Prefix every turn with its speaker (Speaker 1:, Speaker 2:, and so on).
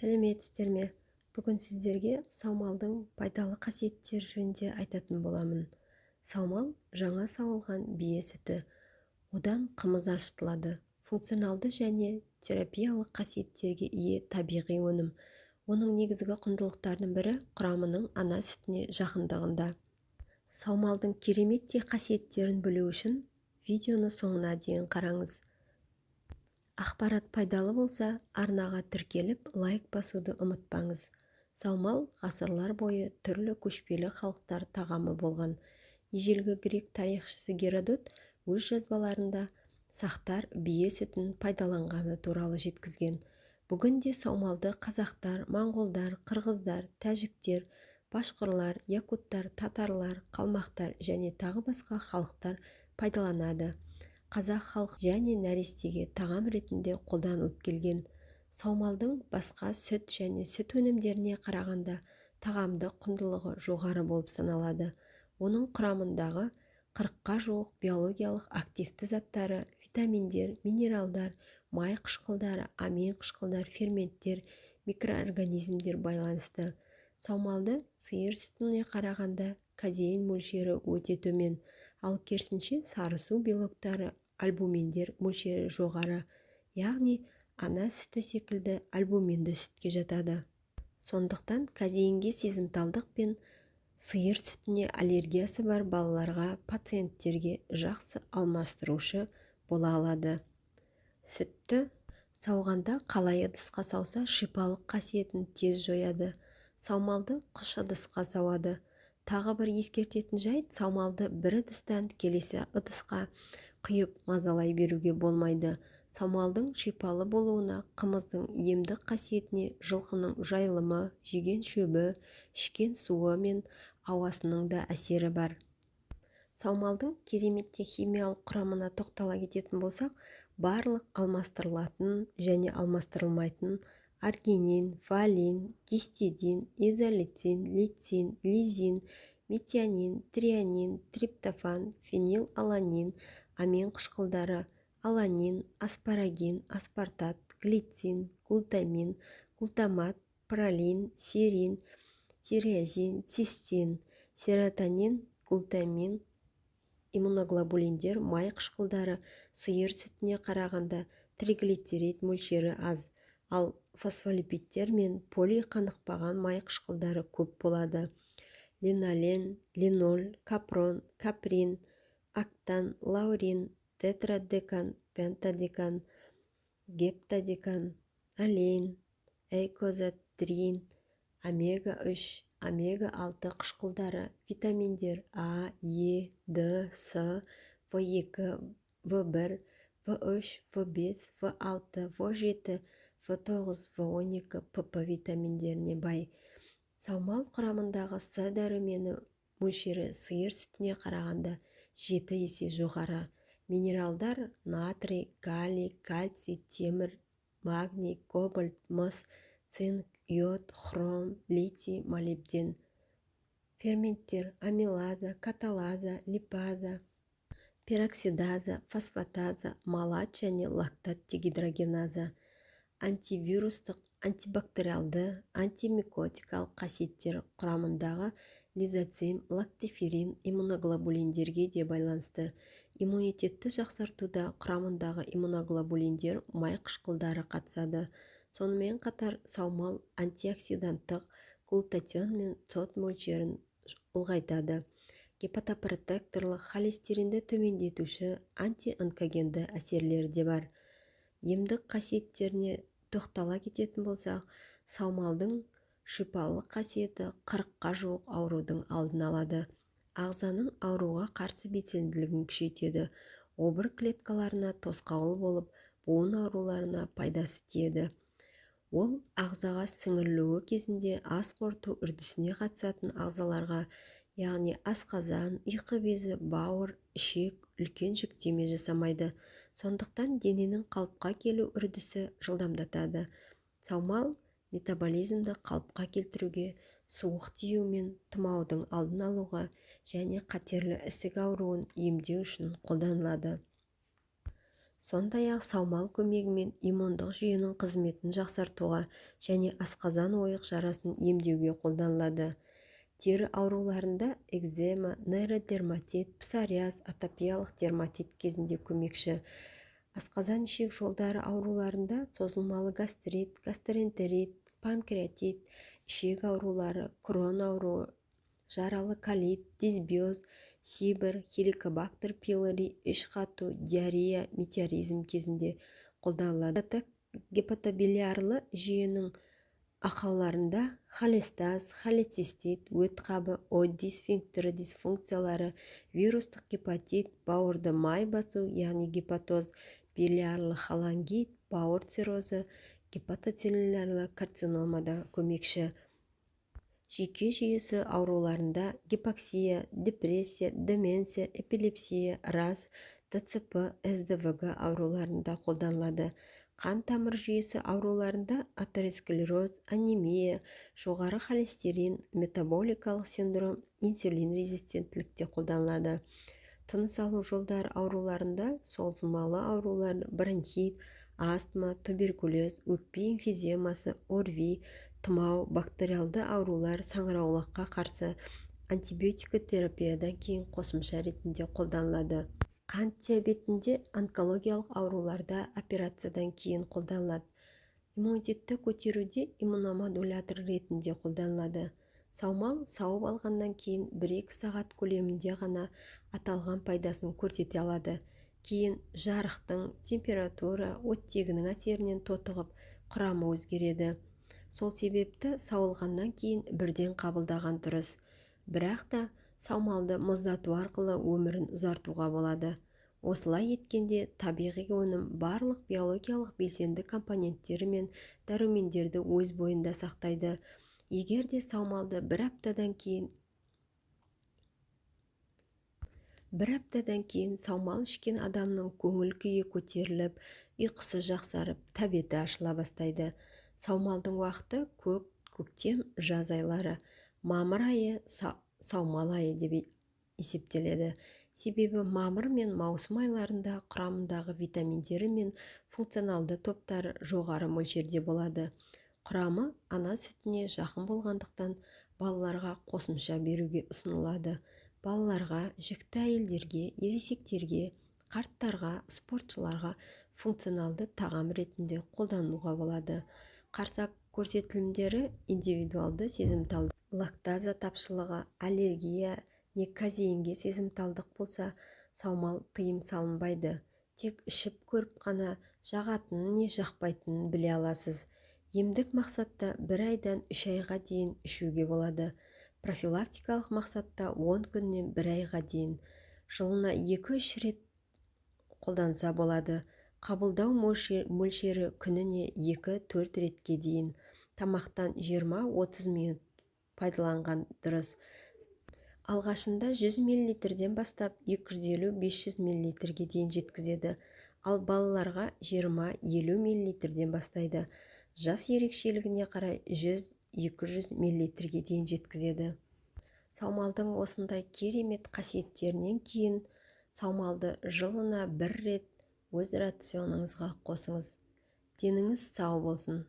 Speaker 1: Сәлеметсіздер ме? Бүгін сіздерге саумалдың пайдалы қасиеттері жөнінде айтатын боламын. Саумал – жаңа сауылған бие сүті. Одан қымыз ашытылады. Функционалды және терапиялық қасиеттерге ие табиғи өнім. Оның негізгі құндылықтарының бірі – құрамының ана сүтіне жақындығында. Саумалдың кереметтей қасиеттерін білу үшін видеоны соңына дейін қараңыз. Ақпарат пайдалы болса, арнаға тіркеліп, лайк басуды ұмытпаңыз. Саумал ғасырлар бойы түрлі көшпелі халықтар тағамы болған. Ежелгі грек тарихшысы Геродот өз жазбаларында сақтар бие сүтін пайдаланғаны туралы жеткізген. Бүгінде саумалды қазақтар, моңғолдар, қырғыздар, тәжіктер, башқұрлар, якуттар, татарлар, қалмақтар және тағы басқа халықтар пайдаланады. Қазақ халқы және нәрестеге тағам ретінде қолданылып келген. Саумалдың басқа сүт және сүт өнімдеріне қарағанда тағамдық құндылығы жоғары болып саналады. Оның құрамындағы 40-қа жуық биологиялық активті заттары, витаминдер, минералдар, май қышқылдары, амин қышқылдар, ферменттер, микроорганизмдер байланысты. Саумалды сиыр сүтіне қарағанда казеин мөлшері өте төмен, ал керісінше сарысу белоктары, альбуминдер мөлшері жоғары, яғни ана сүті секілді альбуминді сүтке жатады. Сондықтан казеинге сезімталдық пен сиыр сүтіне аллергиясы бар балаларға, пациенттерге жақсы алмастырушы бола алады. Сүтті сауғанда қалай ыдысқа сауса, шипалық қасиетін тез жояды. Саумалды қыш ыдысқа сауады. Тағы бір ескертетін жайт: саумалды бір ыдыстан келесі ыдысқа құйып мазалай беруге болмайды. Саумалдың шипалы болуына, қымыздың емдік қасиетіне жылқының жайылымы, жеген шөбі, ішкен суы мен ауасының да әсері бар. Саумалдың кереметтей химиялық құрамына тоқтала кететін болсақ, барлық алмастырылатын және алмастырылмайтын аргинин, валин, гистидин, изолейцин, лейцин, лизин, метионин, треонин, триптофан, фенилаланин, амин қышқылдары, аланин, аспарагин, аспартат, глицин, глутамин, глутамат, пролин, серин, тирозин, цистин, серотонин, глутамин, иммуноглобулиндер, май қышқылдары, сиыр сүтіне қарағанда триглицерид мөлшері аз, ал фосфолипидтер мен полиқанықпаған май қышқылдары көп болады. Линолен, линол, капрон, каприн, октан, лаурин, тетрадекан, пентадекан, гептадекан, олеин, эйкозатриен, омега-3, омега-6 қышқылдары, витаминдер А, Е, Д, С, В2, В1, В3, В5, В6, В7, В9, В12, ПП витаминдеріне бай. Саумал құрамындағы С дәрумені мөлшері сиыр сүтіне қарағанда 7 есе жоғары. Минералдар: натрий, калий, кальций, темір, магний, кобальт, мыс, цинк, йод, хром, литий, молибден. Ферменттер: амилаза, каталаза, липаза, пероксидаза, фосфатаза, малат және лактат дегидрогеназа. Антивирустық, антибактериалды, антимикотикалық қасиеттері құрамындағы лизоцим, лактоферрин, иммуноглобулиндерге де байланысты. Иммунитетті жақсартуда құрамындағы иммуноглобулиндер, май қышқылдары қатысады. Сонымен қатар саумал антиоксиданттық, глутатион мен СОД мөлшерін ұлғайтады, гепатопротекторлық, холестеринді төмендетуші, антионкогенді әсерлері де бар. Емдік қасиеттеріне тоқтала кететін болсақ, саумалдың шипалық қасиеті 40-қа жуық аурудың алдын алады, ағзаның ауруға қарсы белсенділігін күшейтеді, обыр клеткаларына тосқауыл болып, буын ауруларына пайдасы тиеді. Ол ағзаға сіңірілуі кезінде ас қорыту үрдісіне қатысатын ағзаларға, яғни асқазан, ұйқы безі, бауыр, ішек үлкен жүктеме жасамайды. Сондықтан дененің қалыпқа келу үрдісі жылдамдатады. Саумал метаболизмді қалыпқа келтіруге, суық тию мен тұмаудың алдын алуға және қатерлі ісік ауруын емдеу үшін қолданылады. Сондай-ақ саумал көмегімен иммундық жүйенің қызметін жақсартуға және асқазан-ойық жарасын емдеуге қолданылады. Тері ауруларында экзема, нейродерматит, псориаз, атопиялық дерматит кезінде көмекші. Асқазан-ішек жолдары ауруларында созылмалы гастрит, гастроэнтерит, панкреатит, ішек аурулары, Крон ауруы, жаралы колит, дисбиоз, СИБР, хеликобактер пилори, іш қату, диарея, метеоризм кезінде қолданылады. Гепатобилиарлы жүйенің ақауларында холестаз, холецистит, өт қабы, Одди сфинктері дисфункциялары, вирустық гепатит, бауырды май басу, яғни гепатоз, билиарлы холангит, бауыр циррозы, гепатоцеллюлярлы карциномада көмекші. Жүйке жүйесі ауруларында гипоксия, депрессия, деменция, эпилепсия, РАС, ДЦП, СДВГ ауруларында қолданылады. Қан тамыр жүйесі ауруларында атеросклероз, анемия, жоғары холестерин, метаболикалық синдром, инсулин резистенттілікте қолданылады. Тыныс алу жолдары ауруларында созылмалы аурулар, бронхит, астма, туберкулез, өкпе эмфиземасы, ОРВИ, тұмау, бактериалды аурулар, саңырауқұлаққа қарсы антибиотикотерапиядан кейін қосымша ретінде қолданылады. Қант диабетінде, онкологиялық ауруларда операциядан кейін қолданылады. Иммунитетті көтеруде иммуномодулятор ретінде қолданылады. Саумал сауып алғаннан кейін 1-2 сағат көлемінде ғана аталған пайдасын көрсете алады. Кейін жарықтың, температура, оттегінің әсерінен тотығып, құрамы өзгереді. Сол себепті сауылғаннан кейін бірден қабылдаған дұрыс. Бірақ та саумалды мұздату арқылы өмірін ұзартуға болады. Осылай еткенде табиғи өнім барлық биологиялық белсенді компоненттері мен дәрумендерді өз бойында сақтайды. Егер де саумалды бір аптадан кейін саумал ішкен адамның көңіл күйі көтеріліп, ұйқысы жақсарып, тәбеті ашыла бастайды. Саумалдың уақыты көктем, жаз айлары. Мамыр айы саумал айы деп есептеледі. Себебі мамыр мен маусым айларында құрамындағы витаминдері мен функционалды топтары жоғары мөлшерде болады. Құрамы ана сүтіне жақын болғандықтан балаларға қосымша беруге ұсынылады. Балаларға, жүкті әйелдерге, ересектерге, қарттарға, спортшыларға функционалды тағам ретінде қолдануға болады. Қарсы көрсетілімдері индивидуалды сезімталдық, лактаза тапшылығы, аллергия не казеинге сезімталдық болса, саумал тыйым салынбайды. Тек ішіп көріп қана жағатынын не жақпайтынын біле аласыз. Емдік мақсатта 1 айдан 3 айға дейін ішуге болады. Профилактикалық мақсатта 10 күннен 1 айға дейін, жылына 2-3 рет қолданса болады. Қабылдау мөлшері күніне 2-4 ретке дейін. Тамақтан 20-30 минут пайдаланған дұрыс. Алғашында 100 мл-ден бастап 250-500 мл-ге дейін жеткізеді. Ал балаларға 20-50 мл-ден бастайды. Жас ерекшелігіне қарай 100-200 мл-ге дейін жеткізеді. Саумалдың осындай керемет қасиеттерінен кейін саумалды жылына бір рет өз рационыңызға қосыңыз. Деніңіз сау болсын.